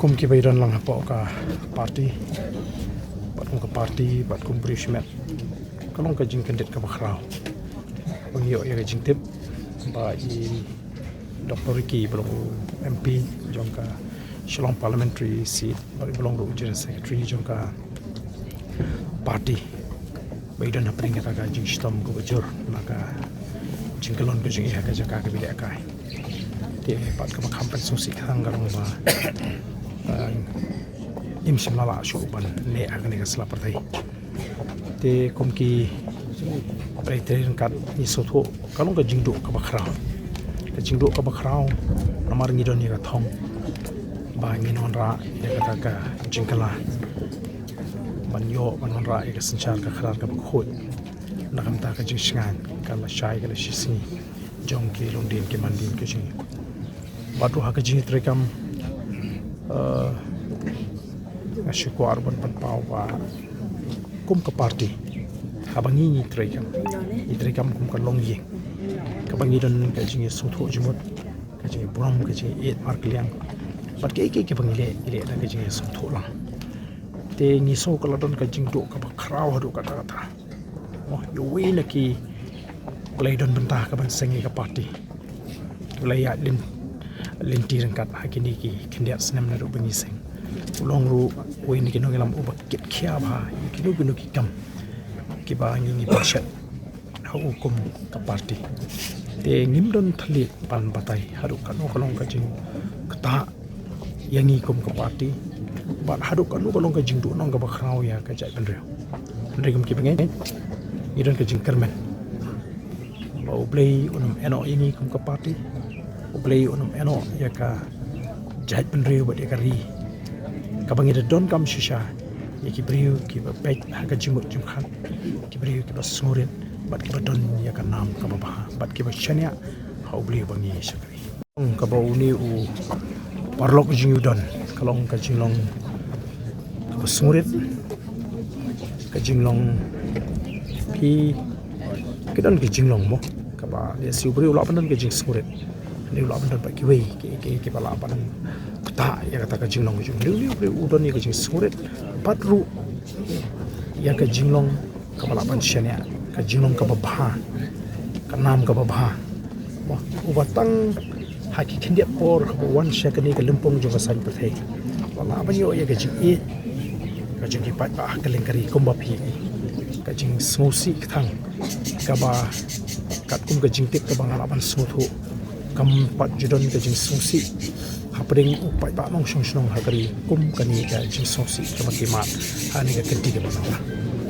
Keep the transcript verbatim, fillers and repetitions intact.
Kum kiba ïadon lang hapoh ka party, bad kum ka party, bad kum briew shimet, ka long ka jingkyndit kaba khraw ban ïoh ïa ka jingtip ba i Doctor Ricky ba long u M P jong ka Shillong Parliamentary Seat, bad ba long ruh u General Secretary jong ka party ba i don hapdeng kata ka jingshitom kaba jur na ka jingkyllon ka jong i ha ka jaka kaba i lehkai. Te pat kaba kham pynsngewsih khnang ka long ba, eh, ngim shym la lah shuh ban leh ha kane ka sla pyrthei. Te kum ki briew trei ryngkat ngi sngewthuh ka long ka jingduh kaba khraw. Ka jingduh kaba khraw namar ngi don ïa ka thong ba ngin wanrah ïa kata ka jingkylla ban ïoh ban wanrah ïa ka synshar ka khadar kaba khuid. Na ka bynta ka jingshngaiñ ka lashai ka lashisngi jong ki longdien ki mandien ka jong ngi. Bad ruh ha ka jingïatreikam, eh, nga shu kwah ruh ban pynpaw ba kum ka party, haba ngi ngi treikam, ngi treikam kum ka longïing kaba ngi don ka jingïasngewthuh jingmut, ka jingïaburom, ka jingïaieit markylliang. Bad kiei kiei kiba ngi leh, ngi leh da ka jingïasngewthuh lang. Te ngi sngew ka la don ka jingduh kaba khraw haduh katta katta. Mo, ïa uwei na ki ba la ïadon bynta ha ka ban seng ïa ka party, u la ïaid lynti ryngkat ha kine ki khyndiat snem naduh ba ngi seng. U long ruh uwei na ki nongïalam uba kit khia bha ïa kino kino ki kam kiba ngi ngi pynshet ha u kum ka party. Te ngim don thylliej ban batai haduh katno ka long ka jingktah ïa ngi kum ka party, bad haduh katno ka long ka jingduhnong kaba khraw ïa ka jaitbynriew. Hynrei kum kiba ngeit, ngi don ka jingkyrmen ba U Blei un ym ïehnoh ïa ngi kum ka party, U Blei un ym ïehnoh ïa ka jaitbynriew bad ïa ka ri kaba ngi da donkam shisha ïa ki briew kiba peit ha ka jingmut jingpyrkhat, ki briew kiba sngewrit bad kiba don ïa ka nam kaba bha bad kiba shaniah ha U Blei ba ngi shakri. Kaba une u paralok jong ngi u don, ka long ka jinglong kaba sngewrit, ka jinglong phi, ki don ki jinglong mo, kaba lehse u briew u lah ban don ka jingsngewrit, hynrei u lah ban don pat kiwei ki, ki, kiba lah ban ktah ïa kata ka jinglong jong u. Hynrei une u briew u don ïa ka jingsngewrit bad ruh ïa ka jinglong kaba lah ban shaniah, ka jinglong kaba bha, ka nam kaba bha. Mo, uba tang ha ki khyndiat por haba wan sha kane ka lympung jong ka saiñ pyrthei, ba lah ban ïoh ïa ka jingïeit ka jong ki paidbah ha kylleng ka ri kumba phi. Ka jingsngewsih kthang kaba katkum ka jingtip kaba nga lah ban sngewthuh, kam pat ju don ka jingsngewsih hapdeng u paidbah nongshong shnong ha ka ri kum kane ka jingsngewsih kaba ki mad ha kane ka kynti kaba mynta.